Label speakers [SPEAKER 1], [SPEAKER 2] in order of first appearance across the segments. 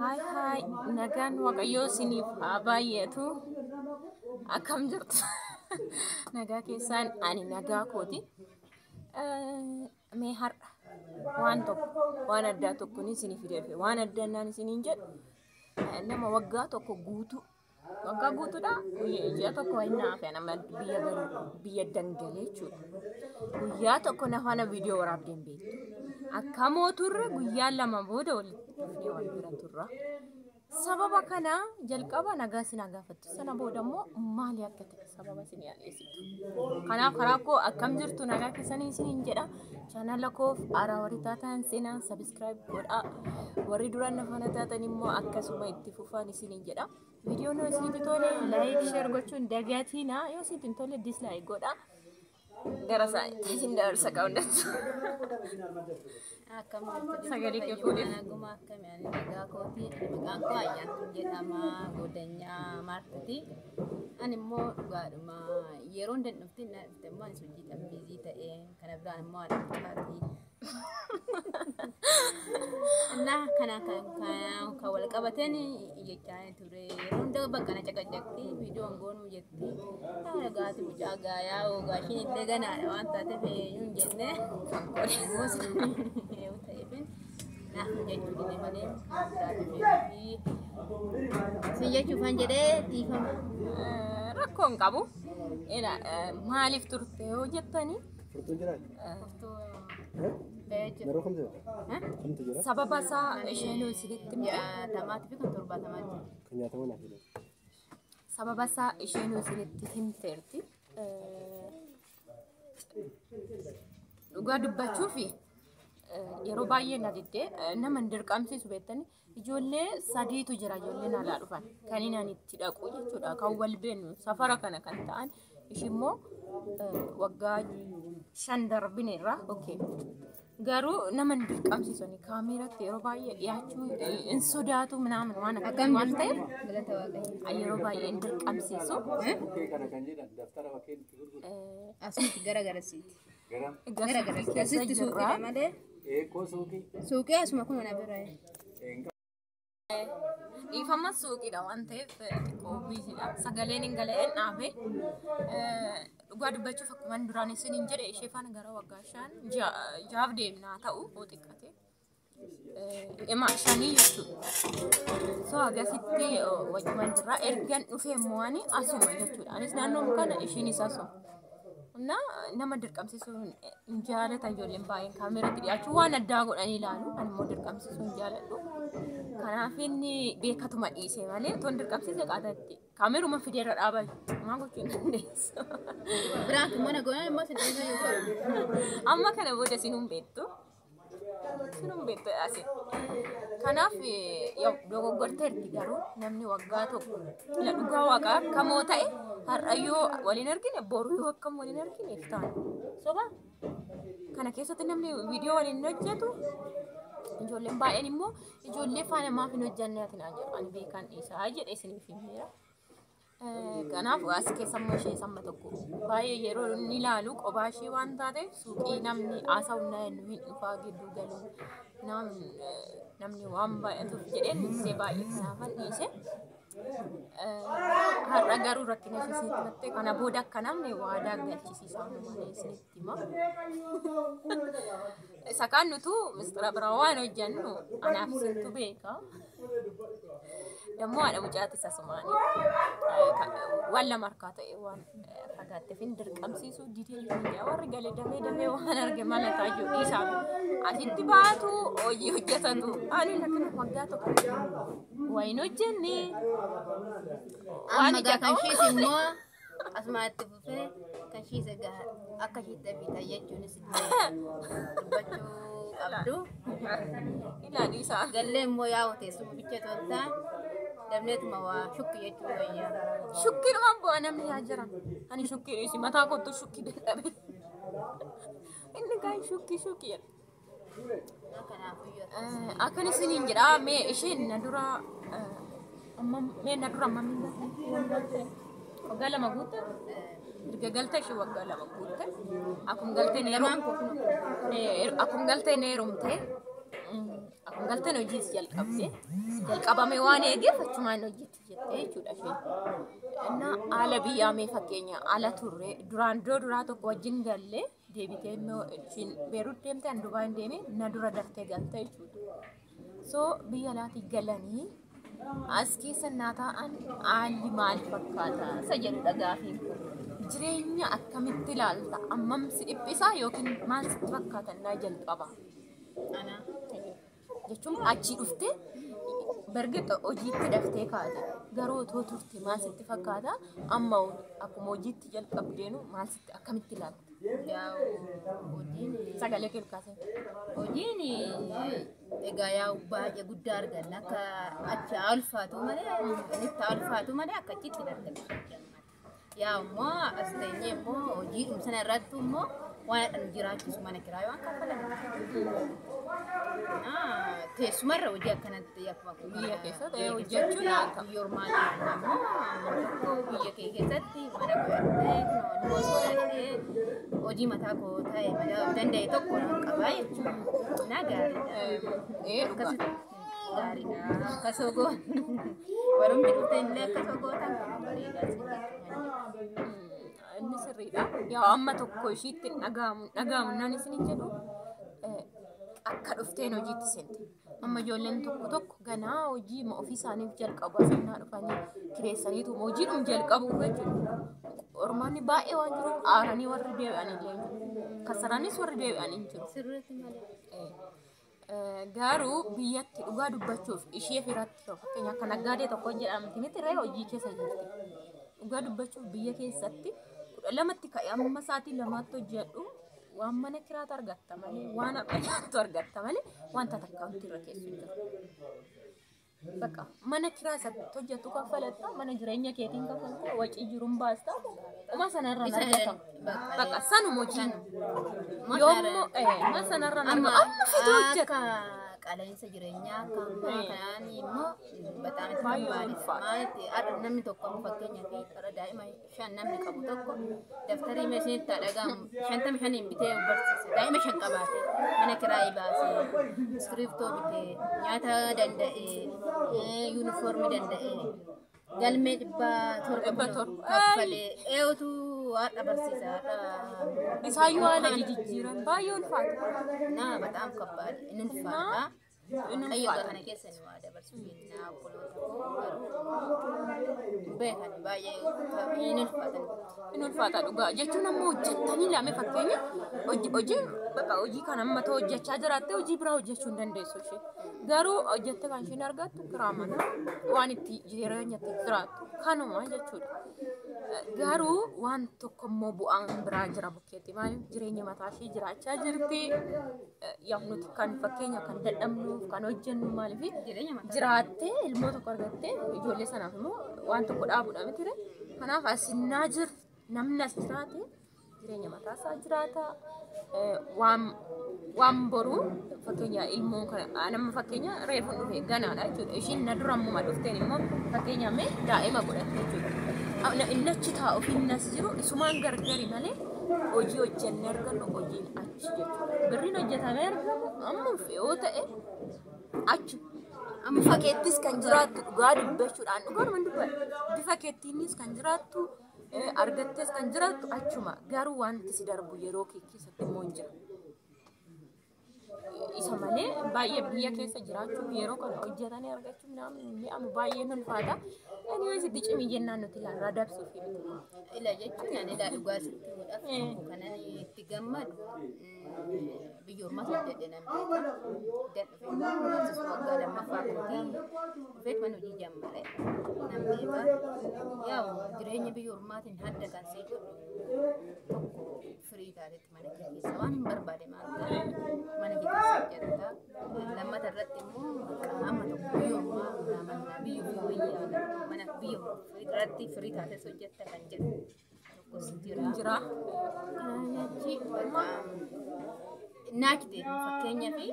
[SPEAKER 1] Haay haay, nagaan Waaqayyoo isiniif haa baay'atu. Akkam jirtu? Nagaa keessaan? Ani nagaa kooti. Mee har'a waan tokko, waan addaa tokko ni isinii fide. Waan addaa naan isiniin jedhu, nama waggaa tokko guutuu, waggaa guutuudha, ji'a tokko hin naafe, nama biyya galu, biyya dangalee jechuudha. Guyyaa tokko na faana viidiyoo waraabdeen beektu. Akkamoo turre? Guyyaa 2 booda walitti dhufnee wal bira turra. Sababa kana jalqaba nagaa isin gaafattu. Sana booda immoo maali akka ta'e sababa isin yaadessitu. Kanaaf karaa koo akkam jirtu, nagaa keessanii isiniin jedha. Chaanala koof haaraa warri taatan seenaa subscribe godhaa. Warri duraan na faana taatan immoo akkasuma itti fufaan isiniin jedha. Viidiyoon yoo isinitti tole like, share gochuun dagaatiina. Yoo isinitti hin tolle dislike godhaa. Gara isaa isin dabarsa qabandattu.
[SPEAKER 2] Akkam jirtu?
[SPEAKER 1] Sagalee kee fuudhee.
[SPEAKER 2] Naguma, akkami? Ani nagaa kooti. Maqaan koo Ayyaantuu jedhama. Goodanyaa Maartiti. Ani immoo dhugaadhuma yeroo hin dhufte, na dhufte immoo anis hojiidhaan busy ta'ee, kana biraan immoo haadha mucaati. Innaa kana kan wal qabateen jechaa ture. Yeroo hunda bakka na caqacaqti, viidiyoon goonuu jetti. Nagaati mucaa gaayaa ogaashiin illee ganaadha waan taateef eenyuun jennee yoo ta'eefin naaf jechuu dide malee biraatiif si jechuufan jedhee, dhiifama.
[SPEAKER 1] Rakkoo hin qabu. Maaliif turte yoo jettanii,
[SPEAKER 3] Furtuun jiraa?
[SPEAKER 2] Furtuu ba'ee jira.
[SPEAKER 3] Yeroo kamtu jira? Kamtu jira?
[SPEAKER 1] Sababa isaa isheen isinitti himte.
[SPEAKER 2] 60 fi kan 70 jira.
[SPEAKER 3] Kan nyaatamu naaf jedhu.
[SPEAKER 1] Sababa isaa isheen isinitti himteerti. Dhugaa dubbachuufi yeroo baay'ee na diddee, nama hin dirqamsiisu beektani. Ijoollee sadiitu jira, ijoolleen alaa dhufan kan inni ani itti dhaqu jechuudha, kan wal beeknu safara kana kan ta'an. Ishii immoo waggaa 5 darbineerra, okay. Garuu nama hin dirqamsiisu, kaameeratti yeroo baay'ee dhiyaachuu hin sodaatu minaamin waan akkasii waan ta'eef
[SPEAKER 2] Galata Waaqayyo.
[SPEAKER 1] yeroo baay'ee hin dirqamsiisu.
[SPEAKER 4] Bukkee kana kan jedhan daftara bakkeen itti gurguru.
[SPEAKER 2] Asumti gara garasiiti.
[SPEAKER 4] Garam
[SPEAKER 1] Egaa
[SPEAKER 2] Gara
[SPEAKER 1] suuqii
[SPEAKER 2] garasiiti.
[SPEAKER 1] keessa
[SPEAKER 2] Asitti
[SPEAKER 1] jirra.
[SPEAKER 2] suuqiidha malee.
[SPEAKER 4] eekoo suuqii.
[SPEAKER 2] Suuqii asuma kun na bira.
[SPEAKER 1] Dhiifama, suuqiidha waan ta'eef xiqqoo busydha. Sagaleen hin galee dhaabe. Dhugaa dubbachuuf, akkuma duraan isiniin jedhe, ishee faana gara waggaa 5 6f deemnaa ta'u yoo xiqqate. Dhima 5 jechuudha. So agasitti wajjumaan jirra. Ergan dhufee immoo ani asuma jechuudha. Anis naannoo kana, ishiinis asuma. Na nama dirqamsiisuu hin jaalatan ijoolleen baay'een, kaameeratti dhiyaachuu waan addaa godhanii ilaalu. Ani immoo dirqamsiisuu hin jaaladhu. Kanaaf inni beekatuma dhiise malee, otoo hin dirqamsiise qaatatti kaameeruma fideerra dhaabaa maal gochuu hin dandeessu.
[SPEAKER 2] Biraan mana goonaan immoo sin dhiisuu yookaan.
[SPEAKER 1] Amma kana booda sinuun beektu. Sinuun beektu asin. Kanaaf dogoggorteerti, garuu namni waggaa tokko ila dhugaa Waaqaa akkamoo ta'e, har'a yoo waliin argine, boru yoo akkam waliin argine iftaan. Soba kana keessatti namni viidiyoo waliin hin hojjetu. Ijoolleen baay'een immoo ijoollee faana maaf hin hojjenne ati naan jedhu. Ani beekan dhiisaa jedhe isiniif himeera. Kanaaf as keessa immoo ishee samma tokko baay'ee yeroo inni ilaalu qophaa ishee waan taateef, suuqii namni haasa'u na hin dhufaa gidduu galu namni waan baay'atuuf jedheen ishee baay'ee kanaafan dhiise. Har'a garuu rakkina ishee isinitti himatte. Kana booda akka namni waadaa galchisiisaa malee isinitti hima. Isa kaan nutu mistira biraa waan hojjennu anaaf sintu beeka. Dammoo haadha mucaatis asumaani. Waan lama harkaa ta'e waan fagaatteef hin dirqamsiisuu didee jira. Warri galee damee damee waan arge mala taajuu dhiisaa. Asitti baatu hojii hojjetatu. Ani lakkina waggaa tokko waa hin hojjenne.
[SPEAKER 2] Amma gaa kan ishiis immoo asuma itti fufee kan ishiis egaa akka ishiitti bitaa jechuunis dubbachuu qabdu.
[SPEAKER 1] Ilaa dhiisaa.
[SPEAKER 2] Gallee immoo yaa'u teessuma bicha toltaa dabneetuma waa shukki jechuu wayyaa.
[SPEAKER 1] Shukkiidhumaan bu'aa namni yaa jira. Ani shukkii dhiisi, mataa kottu shukkii dadhabe. Inni kaan shukkii shukkii jedha.
[SPEAKER 2] Kanaafuyyuu
[SPEAKER 1] Akkan isiniin jedha, mee isheen na dura amma, mee na dura amma waggaa 2 guutte. Erga galtee ishee waggaa 2 guutte. Akkuma galteen
[SPEAKER 2] Lamaan koo kun
[SPEAKER 1] akkuma galteen heerumte. Akkuma galteen hojiis jalqabde jalqabame waan eegeef achumaan hojiitti jettee jechuudha isheen. Innaa haala biyyaa mee fakkeenya ala turre duraan iddoo duraa tokko wajjin gallee deebitee immoo ishiin Beerut deemte an Dubaay hin deeme na dura daftee galte jechuudha. So biyya alaatii galanii as keessa naa taa'an haalli maal fakkaata isa jedhudha gaafiin kun. Jireenya akkamitti ilaalta? Ammam si dhiphisaa yookiin maal sitti fakkaata naa jalqaba?
[SPEAKER 2] Ana
[SPEAKER 1] Jechuun achii dhuftee bargaxa hojiitti daftee kaate garuu otoo turte maal sitti fakkaata? Amma akkuma hojiitti jalqabdeenu maal sitti akkamitti ilaalta?
[SPEAKER 2] Yaa'u hojiin
[SPEAKER 1] Sagalee kee kaasee.
[SPEAKER 2] Hojiin egaa yaa'u baay'ee guddaa arganna akka achi haa ulfaatu malee itti haa ulfaatu malee akka achitti hin argannu. Yaa immoo as teenyee immoo hojiidhuma sana irratti immoo waan nu jiraachisu mana kiraayii waan kaffalamu. Teessumarra hojii akkanatti akkuma
[SPEAKER 1] Biyya keessa ta'ee hojjechuun haa ta'u.
[SPEAKER 2] Biyya ormaatiin immoo amma tokko biyya kee keessatti mana godhattee ilmoos godhattee hojii mataa koo ta'e mataa of danda'e tokko nan qabaa jechuudha. Na gaariidha.
[SPEAKER 1] Ee dhugaa.
[SPEAKER 2] Akkasitti gaariidha. Akkas ogoo warumti dhuftan illee akkas ogoo ta'an kun bareedaa si jechuudha.
[SPEAKER 1] Inni sirriidha. Yaa amma tokko ishiitti hin dhaga'amu dhaga'amu naan isin jedhu akka dhufteen hojiitti seente. Amma ijoolleen tokko tokko ganaa hojii ofii isaaniif jalqabu asinnaa dhufanii kireessaniitu hojiidhum jalqabu jechuudha. Ormaanni baay'ee waan jiruuf aaranii warri deebi'an illee hin jiru. Kasaraanis warri deebi'an hin jiru.
[SPEAKER 2] Sirriitti malee.
[SPEAKER 1] Garuu biyyatti dhugaa dubbachuuf ishee firatti fakkeenya akka naggaadee tokko jedhamti miti ree hojii keessa jirti. Dhugaa dubbachuuf biyya keessatti 12tti ka'e amma sa'aatii 2tti hojjedhu waan mana kiraatu argatta malee waan akka nyaattu argatta malee wanta takka wanti irra keessu hin jiru. Bakka mana kiraa isatti hojjettu kaffalatta mana jireenya keetiin kaffalta wacii jiruun baasta uma sanarra
[SPEAKER 2] Isa
[SPEAKER 1] argata.
[SPEAKER 2] bakka
[SPEAKER 1] Bakka sanuma hojiin
[SPEAKER 2] Amma
[SPEAKER 1] yoommoo ma sanarra
[SPEAKER 2] amma
[SPEAKER 1] argata amma fituu hojjeta.
[SPEAKER 2] akka qaala'insa jireenyaa akka ammaa kanaan immoo bataam itti
[SPEAKER 1] Baay'ee
[SPEAKER 2] barbaadisa.
[SPEAKER 1] ulfaata.
[SPEAKER 2] Maalitti har'a namni tokko amma fakkeenyaaf har'a daa'ima 5 namni qabu tokko daftarii meeshaan itti dhagahamu 55 bitee barsiisa. Daa'ima 5 qabaate mana kiraayii baasee iskiriiptoo bitee nyaata danda'ee yuunifoormii danda'ee galmee 700
[SPEAKER 1] 700
[SPEAKER 2] kaffalee eeyotu har'a barsiisa har'a.
[SPEAKER 1] Isaayyuu haala jijjiiran baay'ee ulfaata.
[SPEAKER 2] Na በጣም ከባድ እንልፋታ
[SPEAKER 1] Inni
[SPEAKER 2] ጠየቀ
[SPEAKER 1] ulfaata.
[SPEAKER 2] kana keessa ni waa dabarsu jennaa obboloota koo garuu beekan baay'ee hin ulfaatan.
[SPEAKER 1] Inni ulfaata dhugaa jechuun ammoo hojjettanii lame fakkeenya hojii bakka hojii kan amma ta'u hojjechaa jiraatte hojii biraa hojjechuu hin dandeessu ishee. Garuu hojjette kan isheen argattu kiraa manaa waan itti jireenya itti jiraattu kanuma jechuudha. Garuu waan tokko immoo bu'aan biraa jira bukkeetti maaliif jireenya mataa ishee jiraachaa jirti. Yaa nuti kan fakkeenya kan dadhabnuuf kan hojjennu maaliif
[SPEAKER 2] Jireenya mataa
[SPEAKER 1] jiraattee ilmoo tokko argattee ijoollee sanaaf immoo waan tokko dhaabuudha miti ree. Kanaaf asinnaa jir namni as jiraate jireenya mataa isaa jiraata. Waan boruu fakkeenya ilmoo kana nama fakkeenya reefuun dhufe ganaadha jechuudha. Ishiin na dura ammuma dhufteen immoo fakkeenya mee daa'ima godhatte jechuudha. Inni achi taa'u fi inni as jiru isumaan gargari malee hojii hojjennee argannu hojiin achi jechuudha. Birriin hojjetamee argamu amma yoo ta'e achi bifa keettis kan jiraattu dhugaa dubbachuudhaan dhugaadhuma dubbadha. Bifa keettiinis kan jiraattu argattees kan jiraattu achuma garuu wanti si darbu yeroo kee keessatti immoo hin jiru. Isa malee baay'ee biyya keessa jiraachuuf yeroo kana hojjetanii argachuuf namni mi'amu baay'ee ulfaata. Anyways itti cimii jennaan nuti ilaallaa dabsuuf miti.
[SPEAKER 2] Ila jechuun ani ilaa dhugaa sitti himuudhaaf tokko kanan itti gammadu biyya ormaas hojjedhe nan beeka. Dan dhufe immoo barsiisuu waggaa lammaffaa kooti dhufeet mana hojii jammare nan beeka. Yaa'u jireenya biyya ormaatiin hadda kan sii godhu tokko firii taatetti mana kee keessa waan hin barbaade maal ta'e mana kee keessa hojjetta. Lammata irratti immoo qaama tokko biyya ormaa namannaa biyya ofii wayyaa mana biyya ofii irratti firii taates hojjetta kan jedhu tokkos jira.
[SPEAKER 1] Jira.
[SPEAKER 2] Kanaachi naachite fakkeenyaa fi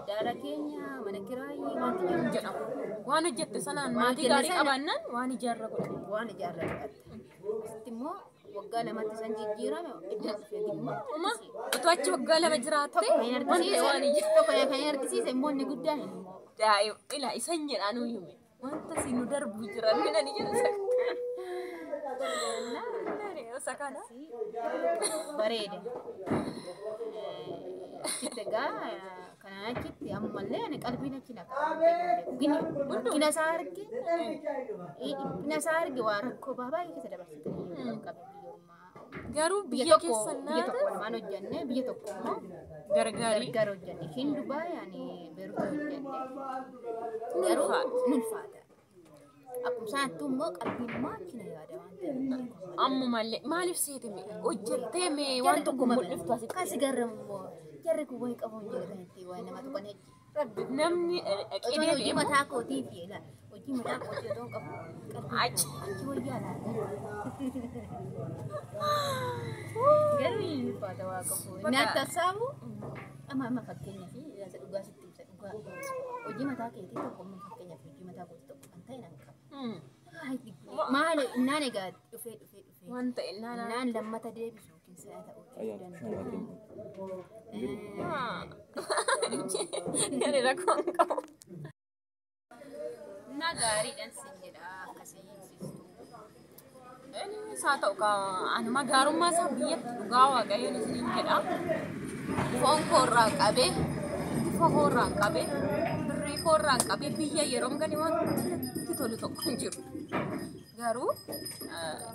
[SPEAKER 2] daara keenya mana kiraayii wanti jedhamu
[SPEAKER 1] jedhamu. Waan hojjette sanaan
[SPEAKER 2] Waan
[SPEAKER 1] maatii
[SPEAKER 2] hojjenne
[SPEAKER 1] gaarii
[SPEAKER 2] sana-
[SPEAKER 1] qabaannaan waan ijaarra godhatu.
[SPEAKER 2] waan ijaarra godhatta. Asitti immoo Waggaa lamatti san jijjiirame iddoo dhufee gimmaa.
[SPEAKER 1] Utuu achi waggaa 2 jiraatte wanta waan ija.
[SPEAKER 2] Tokko kan hin argisiise immoo inni guddaan immoo.
[SPEAKER 1] Daa'im ila isan jedhaan uyyume wanta si nu darbu jiran minani jedhu isa. Isa kana.
[SPEAKER 2] Bareeda. Achitti egaa kanaan achitti ammallee ani qalbiin achi naqa. Gini rakkina isaa arge dhiphina isaa arge waa rakkoo baay'ee keessa dabarsitanii qabe biyya ormaa.
[SPEAKER 1] Garuu
[SPEAKER 2] Biyya
[SPEAKER 1] biyya
[SPEAKER 2] tokko
[SPEAKER 1] keessan
[SPEAKER 2] biyya
[SPEAKER 1] naata
[SPEAKER 2] tokko lamaan hojjenne biyya tokko immoo
[SPEAKER 1] gargaarii
[SPEAKER 2] gargar hojjenne. Ishiin Dubaay ani Beerut hojjenne.
[SPEAKER 1] ni
[SPEAKER 2] Garuu
[SPEAKER 1] ulfaata.
[SPEAKER 2] ni ulfaata. Akkuma isaanittuu immoo qalbiin immoo achi na yaada waan ta'eef.
[SPEAKER 1] Ammumallee maaliif seete mee hojjettee mee waan tokko mul'iftu asitti.
[SPEAKER 2] Kasi garramu immoo jarri kun wayii qabu hin jedhu kan itti waan nama tuqan jechi. Rabbi.
[SPEAKER 1] Namni dhaqee
[SPEAKER 2] Otoo hojii
[SPEAKER 1] deebi'e
[SPEAKER 2] mataa kootii fi ilaal hojii mataa kootii otoo hin qabu qalbiin
[SPEAKER 1] Achi.
[SPEAKER 2] koo achi wayyaa laata. Garuu hin ulfaata waa qabu.
[SPEAKER 1] Bakka-
[SPEAKER 2] Nyaata saamu amma amma fakkeenyaa fi isa dhugaa sitti ibsa dhugaa hojii mataa keetii tokko amma fakkeenyaaf hojii mataa kootii tokko kan ta'e nan qaba. Maal innaan egaa dhufee dhufee dhufee
[SPEAKER 1] Waan ta'e naana.
[SPEAKER 2] innaan lammata deebisu yookiin si'a ta'uu
[SPEAKER 3] Ayyaana
[SPEAKER 2] danda'a.
[SPEAKER 1] Ani rakkoo hin qabu.
[SPEAKER 2] Na gaariidhaan sin jedha akkasii sistuu.
[SPEAKER 1] Innis haa ta'u anuma gaarummaa isaa biyyatti dhugaa waaqayyoon isiniin jedha. Foon koorraa qabee, bifa koorraa qabee, birrii koorraa qabee biyya yeroo gadi wanti natti tolu tokko hin jiru. Garuu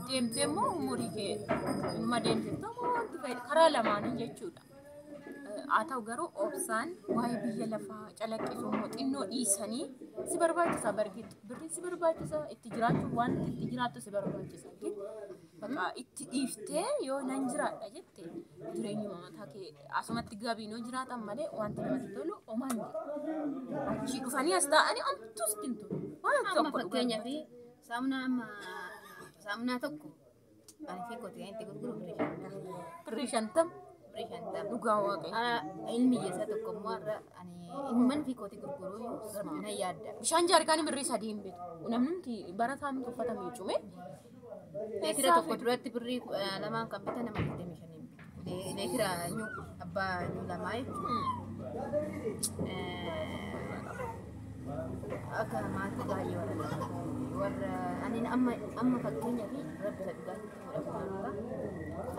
[SPEAKER 1] deemtee immoo umurii kee inuma deemtee wanti fayyada karaa lamaanii jechuudha. Haa ta'u garuu obsaan waa'ee biyya lafaa calaqqisu immoo xinnoo dhiisanii si barbaachisa bargitu birri si barbaachisa itti jiraachuu wanti itti jiraattu si barbaachisa. Bakka itti dhiiftee yoo nan jiraadha jette jireenyuma mataa kee asumatti gabiinoo jiraatan malee wanti namatti tolu homaa hin jiru. Achii dhufanii as taa'anii omtuu sitti hin tolu. Waan
[SPEAKER 2] Amma
[SPEAKER 1] tokko
[SPEAKER 2] fakkeenyaaf saamunaa amma saamunaa tokko ani fi kootee itti gurguru birrii 50.
[SPEAKER 1] Birrii 50
[SPEAKER 2] Birrii 50.
[SPEAKER 1] Dhugaa waaqayyo.
[SPEAKER 2] Ilmi hiyyeessaa tokko immoo har'a ani ilman fi kootii gurguruu na yaadda.
[SPEAKER 1] Bishaan jaarkaanii birrii 3 hin bitu. Namni barataan uffata miicume.
[SPEAKER 2] Leetira tokko duratti birrii 2 kan bitan nama 25 bitu. Leetira abbaa nyuu 2 jechuudha. Akka maatii baay'ee warra warra ani amma amma fakkeenyaaf rabbi isa dhugaatti godhamu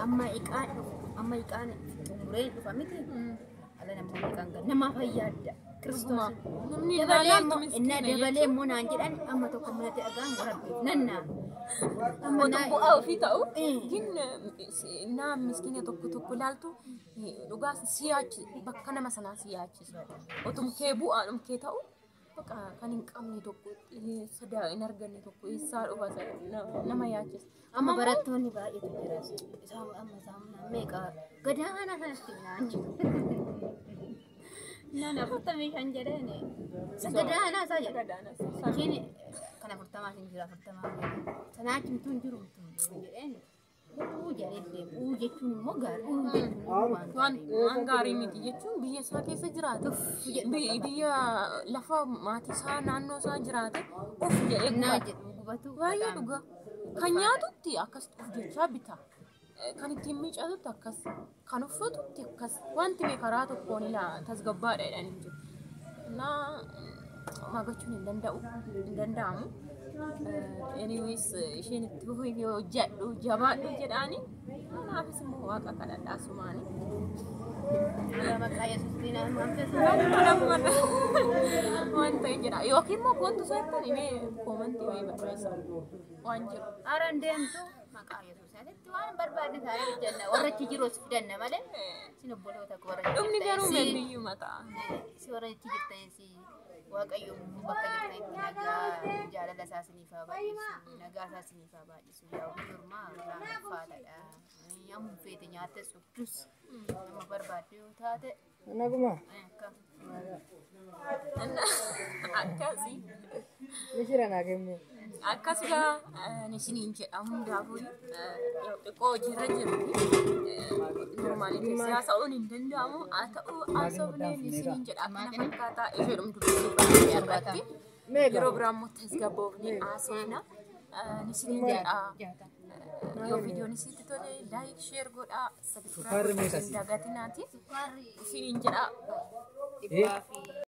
[SPEAKER 2] amma iqaan dhufu amma iqaan xumuree dhufa miti ala namoonni iqaan gan nama fayyaadda Kiristoos.
[SPEAKER 1] Namni
[SPEAKER 2] Dabalee
[SPEAKER 1] ilaalaa
[SPEAKER 2] immoo
[SPEAKER 1] miskiina
[SPEAKER 2] inna dabalee immoo naan jedhan amma tokko manatti dhagaan rabbi nanna. Amma
[SPEAKER 1] Otoo bu'aa ofii ta'u gin naa miskiina tokko tokko ilaaltu dhugaa si yaachisu bakka nama sanaa si yaachisu. Otum kee bu'aadhum kee ta'u bakka kan hin qabne tokko sodaa hin arganne tokko eessaa dhufa nama yaachisa.
[SPEAKER 2] Amma barattoonni baay'eetu jira. Isaan amma saamunaa meeqa gadaanaa kanatti naan jiru. Naan 45 jedheen isa gadaanaa isaa jedha. Ishiin kan 40 hin jiru 40 sanaa achi mtuu hin jiru mtuu hin jiru jedheen uu jedhee deemu uu jechuun immoo gaarii uu jechuun immoo waan
[SPEAKER 1] Waan gaarii miti jechuun biyya isaa keessa jiraate biyya lafa maatii isaa naannoo isaa jiraate of jedhee
[SPEAKER 2] naa
[SPEAKER 1] gubata.
[SPEAKER 2] jedhu gubatu.
[SPEAKER 1] Baay'ee dhugaa. Kan nyaatutti akkas of jechaa bita. Kan ittiin miicatutti akkas. Kan uffatutti akkas. Wanti mee karaa tokkoon ilaa tasgabbaadha jedhanii jiru. Naa magachuun hin danda'u. Hin danda'amu. Anyways isheen itti fufii hojjedhu jabaadhu jedhaani. Kanaafis immoo waaqa kadhadhaa sumaani.
[SPEAKER 2] Maqaa Yesuusiin amma hambisa.
[SPEAKER 1] Waan ta'e jedha. Yookiin immoo kootu seettan mee koomantii wayii barreessa. Waan jiru.
[SPEAKER 2] Haaraan deemtu maqaa Yesuus asitti waan barbaadne taanee hojjenna warra achi jirus fidanna malee sin obboloota koo warra achi
[SPEAKER 1] Dhumni garuu
[SPEAKER 2] jirtan
[SPEAKER 1] mee biyyuma ta'a.
[SPEAKER 2] si warra achi jirtan si Waaqayyo bakka jirtanitti nagaa jaalala isaa isiniif haa baay'isu nagaa isaa isiniif haa baay'isu yaa biyya ormaa irraa ulfaataadha amma feete nyaattes dhugdus nama barbaadde yoo taate
[SPEAKER 5] Naguma.
[SPEAKER 2] akka
[SPEAKER 1] Akkasii.
[SPEAKER 5] Mishira naa kenne.
[SPEAKER 1] Akkas gaa ani isiniin jedha hundaafuu xiqqoo hojiirra jiru. Normaaliin siyaasa'uun hin danda'amu. Haa ta'u haasofneen isiniin jedha akkana fakkaataa isheedhum dubbisuu irratti. Yeroo biraa immoo tasgabboofnee haasofna. Isiniin jedha. Yoo viidiyoon isinitti tole, like, share godhaa, subscribe
[SPEAKER 4] Sukkaarri
[SPEAKER 1] gochuu
[SPEAKER 4] meeqa
[SPEAKER 1] hin
[SPEAKER 4] si?
[SPEAKER 1] dagatinaati. Isiniin jedha.
[SPEAKER 2] Dhibbaa fi